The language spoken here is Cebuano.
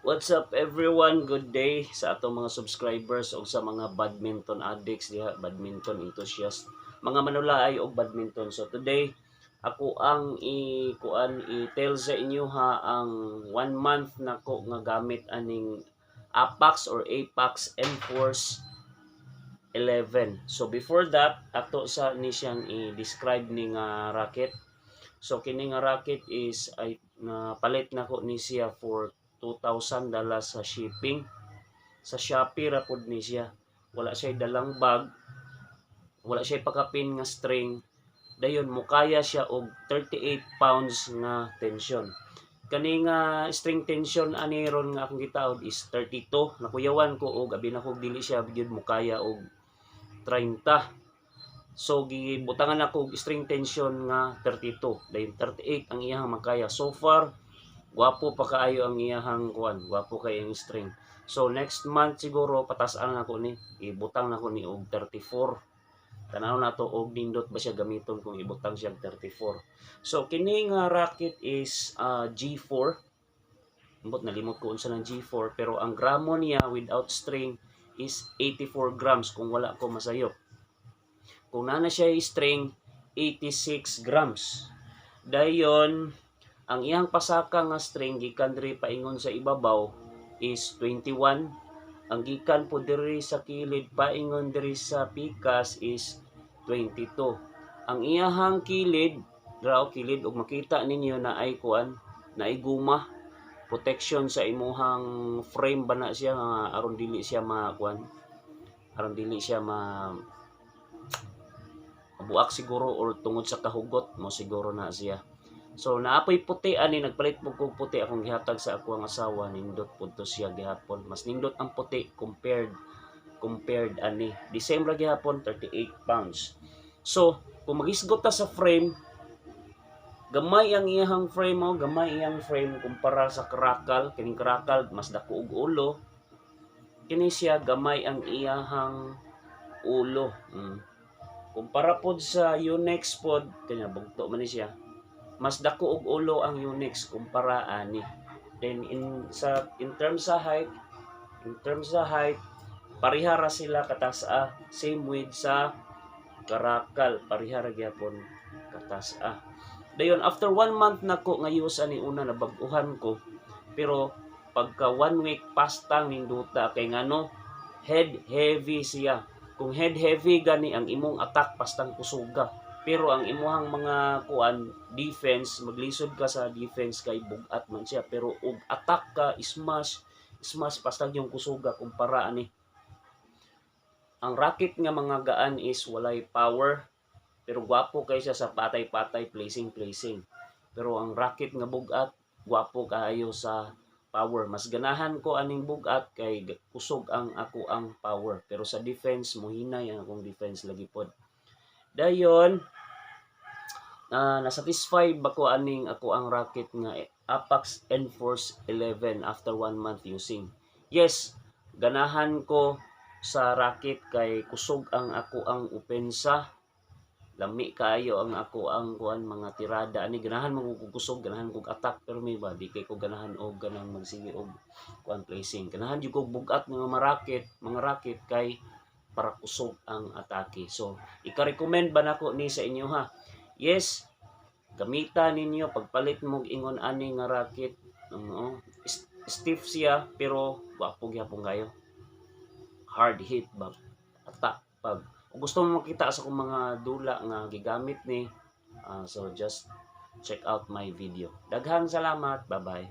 What's up, everyone? Good day sa atong mga subscribers o sa mga badminton addicts diha, badminton enthusiast, mga manulaay og badminton. So today, ako ang i-kuan, i-tell sa inyo ha, ang one month nako nga gamit aning Apax or Apax Enforce 11. So before that, ato sa ni siyang i-describe ni nga racket. So kini nga racket is ay napalit nako ni siya for $2,000 sa shipping. Sa Shopee ra pud ni siya. Wala siya dalang bag. Wala siya pakapin nga string. Dayon mukaya siya og 38 pounds nga tension. Kani nga string tension ani ron nga akong gitaod is 32. Nakuyawan ko og abi nako dili siya gyud mukaya og 30. So gibutangan ako og string tension nga 32. Dayon 38 ang iyang makaya. So far gwapo pa kaayo ang iyahang kuan, gwapo kay ang string. So next month siguro patas-an nako ni, ibutang nako ni og 34. Tanaw nato og nindot ba siya gamiton kung ibutang siya og 34. So kini nga racket is G4. Ambot, nalimot ko unsa ng G4, pero ang gramo niya without string is 84 grams kung wala ko masayop. Kung naa na siya string, 86 grams. Dayon ang iyang pasaka nga string gikan diri paingon sa ibabaw is 21. Ang gikan po diri sa kilid paingon diri sa pikas is 22. Ang iyahang kilid, draw kilid, ug makita ninyo na ay kuan, na ay guma, protection sa imuhang frame ba na siya nga aron dili siya ma kuan, aron dili siya ma mabuak siguro or tungod sa kahugot mo siguro na siya. So naapoy puti ani, nagpalit po kog puti, akong gihatag sa ako ang asawa, nindot pud to siya gihapon. Mas nindot ang puti compared ani. The same ra gihapon, 38 pounds. So kung magisgot ta sa frame, gamay ang iyang frame mo, gamay iyang frame kumpara sa Karakal. Kining Karakal mas dako og ulo. Kini siya gamay ang iyahang ulo. Kumpara pod sa Yonex pod, kanya bugto man ni siya. Mas dako og ulo ang Yonex kumpara ani. Then in terms sa height, pareha ra sila katasa, same with sa Karakal, pareha ra gyapon katasa. Dayon after one month nako nga use ani, una nabag-uhan ko. Pero pagka one week pastang ninduta kay ngano head heavy siya. Kung head heavy gani ang imong attack, pastang kusuga. Pero ang imuhang mga kuan, defense, maglisod ka sa defense kay bugat man siya. Pero og attack ka, smash, smash, pastag yung kusuga kumpara ani. Ang racket nga mga gaan is walay power pero gwapo kay siya sa patay-patay, placing placing. Pero ang racket nga bugat, gwapo kaayo sa power. Mas ganahan ko aning bugat kay kusog ang ako ang power. Pero sa defense, muhinay ang akong defense lagi pod. Dayon, na-satisfy ba ko aning ako ang racket nga Apax Enforce 11 after one month using? Yes, ganahan ko sa racket kay kusog ang ako ang opensa. Lami kaayo ang ako ang kuan, mga tirada ani. Ganahan man ko kusog, ganahan kog attack, pero may ba di kay ko ganahan og ganang magsige og kuan, placing. Ganahan jud kog bugat nga mga racket kay para kusog ang atake. So ika-recommend ba nako ni sa inyo ha? Yes, gamita ninyo pagpalit mo og ingon ani nga racket. Oo, stiff siya pero gwapo gyapon kayo, hard hit ba, attack. Pag kung gusto mo makita sa akong mga dula nga gigamit ni, so just check out my video. Daghang salamat, bye bye.